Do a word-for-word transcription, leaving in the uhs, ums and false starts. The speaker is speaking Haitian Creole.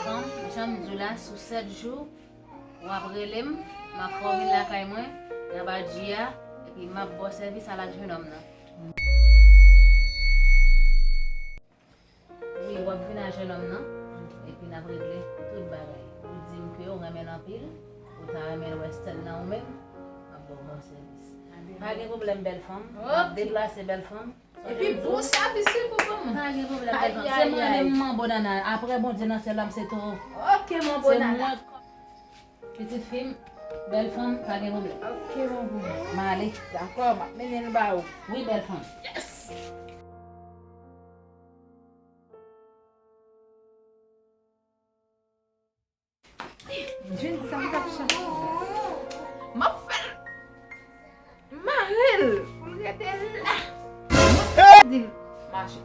Fanm, jan m di w la, sou sèt jou, w ap rele m, m ap fè w vin lakay mwen, nan badji a, epi m ap ba w sèvis al ak jennonm nan. Wi, w ap vin ak jennonm nan, epi n ap regle tout bagay. Ou di m ke w renmen l anpil, ou ta renmen l wè sèl nan ou menm, m ap ba w bon sèvis. Pa gen pwoblèm, bèl fanm. M ap deplase, bèl fanm. Epi bon sèvis wi pou fanm. Pa gen pwoblèm, bèl fanm. Se mwen menm, manbo nana. Apre Bondye nan syèl la, m se toro. Ok, manbo nana. Pitit fi m, bèl fanm, pa gen pwoblèm. Ok, manbo. M ale. Dakò, m ap mennen l ba ou. Wi, bèl fanm. Yes! Jwenn sa m t ap chache. M ap fè l. Mare l pou l rete la. Mwen di l mache.